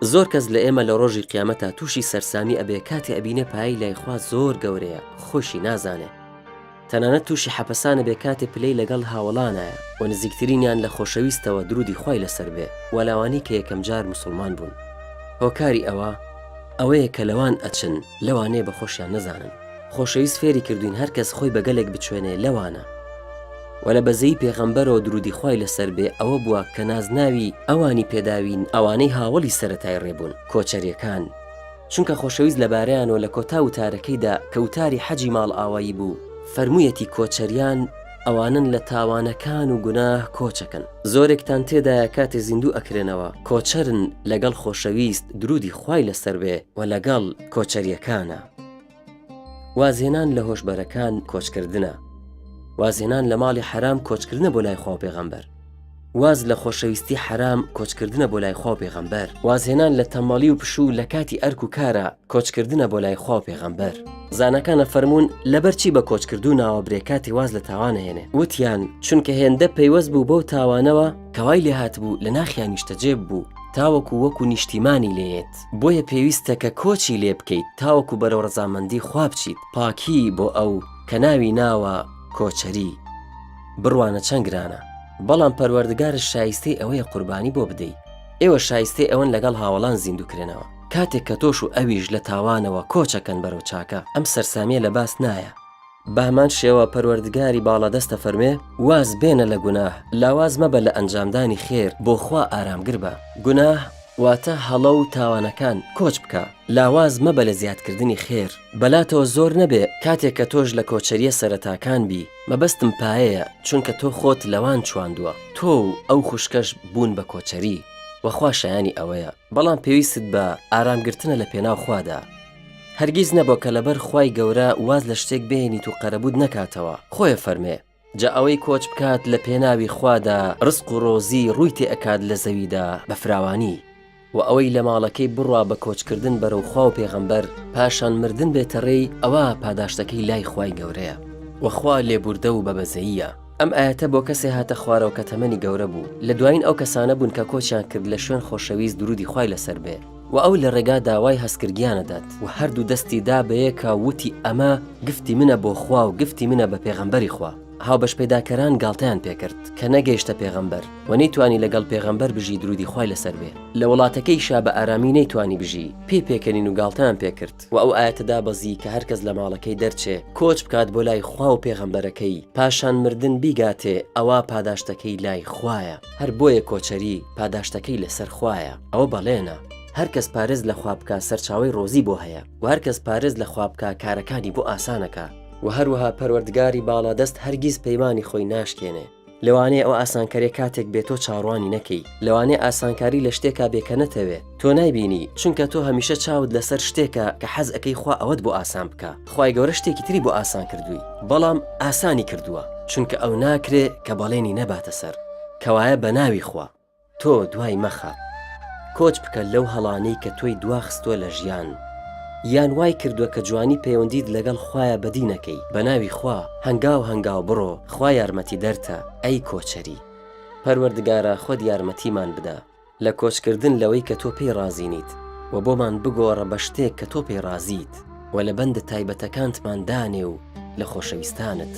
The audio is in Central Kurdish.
زۆر کەس لە ئێمە لە ڕۆژی قیامەتا تووشی سەرسامی ئەبێ کاتێ ئەبینێ پایەی لای خوا زۆر گەورەیە خۆیشی نازانێ تەنانەت تووشی حەپەسان ئەبێ کاتێ پلەی لەگەڵ هاوەڵانایە و نزیکترینیان لە خۆشەویستەوە دروودی خوای لەسەر بێ و لاوانی کە یەکەم جار موسڵمان بوون هۆکاری ئەوە ئەوەیە کە لەوان ئەچن لەوانەیە بە خۆشیان نەزانن خۆشەویست فێری کردوین هەر کەس خۆی بە گەلێک بچوێنێ لەوانە وە لە بەزەیی پێغەمبەرەوە درودی خوای لەسەر بێ ئەوە بووە کە نازناوی ئەوانی پێداوین ئەوانەی هاوەڵی سەرەتای ڕێ بوون کۆچەریەکان چونکە خۆشەویست لەبارەیانەوە لە کۆتا وتارەکەیدا کە وتاری حەجی ماڵئاوایی بوو فەرموویەتی کۆچەریان ئەوانەن لە تاوانەکان و گوناه کۆچەکەن زۆرێکتان تێدایە کاتێ زیندوو ئەکرێنەوە کۆچەرن لەگەڵ خۆشەویست درودی خوای لەسەر بێ وە لەگەڵ کۆچەریەکانە. وازهێنان لە هۆشبەرەکان کۆچکردنە. وازهێنان لە ماڵی حەرام کۆچکردنە بۆ لای خوا و پێغەمبەر. واز لە خۆشەویستی حەرام کۆچکردنە بۆ لای خوا و پێغەمبەر. وازهێنان لە تەمەڵی و پشوو لە کاتی ئەرک و کارا کۆچکردنە بۆ لای خوا و پێغەمبەر. زاناکان ئەفەرموون لەبەر چی بە کۆچکردوو ناوەبرێ کاتێ واز لە تاوان ئەهێنێ؟ وتیان چونکە هێندە پەیوەست بوو بەو تاوانەوە کە وای لێهاتبوو لە ناخیا نیشتەجێ ببوو تاوەکو وەکو نیشتیمانی لێیەت. بۆیە پێویستە کە کۆچی لێ بکەیت تاوەکو بەرەو ڕەزامەندی خوا بچیت، پاکی بۆ ئەو کە ناوی ناوە کۆچەری. بڕوانە چەند گرانە، بەڵام پەروەردگارت شایستەی ئەوەیە قوربانی بۆ بدەی. ئێوە شایستەی ئەوەن لەگەڵ هاوەڵان زیندوو کرێنەوە. کاتێک کە تۆش و ئەویش لە تاوانەوە کۆچ ئەکەن بەرەو چاکە، ئەم سەرسامیە لە باس نایە. بەهەمان شێوە پەروەردگاری باڵادەست دەفەرموێ، واز بێنە لە گوناه، لاواز مەبە لە ئەنجامدانی خێر، بۆ خوا ئارامگر بە. گوناه واتە هەڵە و تاوانەکان، کۆچ بکە، لاواز مەبە لە زیادکردنی خێر، بەلاتەوە زۆر نەبێ کاتێک کە تۆش لە کۆچەرییە سەرەتاکان بی، مەبەستم پایەیە، چونکە تۆ خۆت لەوان چواندووە، تۆ و ئەو خوشکەش بوون بە کۆچەری، وە خوا شایانی ئەوەیە، بەڵام پێویستت بە ئارامگرتنە لە پێناو خوادا. هەرگیز نەبوە کە لەبەر خوای گەورە واز لە شتێک بهێنیت و قەرەبووت نەکاتەوە، خۆی ئەفەرمێ، جا ئەوەی کۆچ بکات لە پێناوی خوادا ڕزق و ڕۆزی ڕووی تێ ئەکات لە زەویدا بە فراوانی، وە ئەوەی لە ماڵەکەی بڕوا بە کۆچکردن بەرەو خوا و پێغەمبەر پاشان مردن بێتە ڕێی ئەوا پاداشتەکەی لای خوای گەورەیە، وە خوا لێبوردە و بە بەزەییە. ئەم ئایەتە بۆ کەسێ هاتە خوارەوە کە تەمەنی گەورە بوو، لە دوایین ئەو کەسانە بوون کە کۆچیان کرد لە شوێن خۆشەویست دروودی خوای لەسەر بێ، وە ئەو لە ڕێگا داوای هەستکردگیانە دات و هەردوو دەستی دا بەیەکا و وتی ئەمە گفتی منە بۆ خوا و گفتی منە بە پێغەمبەری خوا. هاوبەشپەیداکەران گاڵتەیان پێکرد کە نەگەیشتە پێغەمبەر و نەیتوانی لەگەڵ پێغەمبەر بژی دروودی خوای لەسەر بێ لە وڵاتەکەیشا بە ئارامی نەیتوانی بژی پێی پێکەنین و گاڵتەیان پێکرد و ئەو ئایەتە دابەزی کە هەرکەس لە ماڵەکەی دەرچێ کۆچ بکات بۆ لای خوا و پێغەمبەرەکەی پاشان مردن بیگاتێ ئەوا پاداشتەکەی لای خوایە هەر بۆیە کۆچەری پاداشتەکەی لەسەر خوایە. ئەوە بەڵێنە. هەر کەس پارێز لە خوا بکا سەرچاوەی ڕۆزی بۆ هەیە وە هەر کەس پارێز لە خوا بکا کارەکانی بۆ ئاسانەکا. وە هەروەها پەروەردگاری باڵادەست هەرگیز پەیمانی خۆی ناشکێنێ. لەوانەیە ئەو ئاسانکەرێ کاتێک بێ تۆ چاوەڕوانی نەکەی. لەوانەیە ئاسانکاری لە شتێکا بێ کە نەتەوێ. تۆ نایبینی، چونکە تۆ هەمیشە چاوت لەسەر شتێکە کە حەز ئەکەی خوا ئەوەت بۆ ئاسان بکا. خوای گەورە شتێکی تری بۆ ئاسان کردووی، بەڵام ئاسانی کردووە، چونکە ئەو ناکرێ کە بەڵێنی نەباتە سەر. کەوایە بە ناوی خوا. تۆ دوای مەخە. کۆچ بکە لەو هەڵانەی کە تۆی دواخستوە لە ژیان. یان وای کردوە کە جوانی پەیوەندیت لەگەڵ خوایا بەدی نەکەی. بەناوی خوا هەنگاو هەنگاو بڕۆ خوا یارمەتیدەرتە ئەی کۆچەری. پەروەردگارا خۆت یارمەتیمان بدە لە کۆچکردن لەوەی کە تۆ پێی ڕازی نیت وە بۆمان بگۆڕە بە شتێک کە تۆ پێی ڕازیت وە لە بەندە تایبەتەکانتمان دانێ و لە خۆشەویستانت.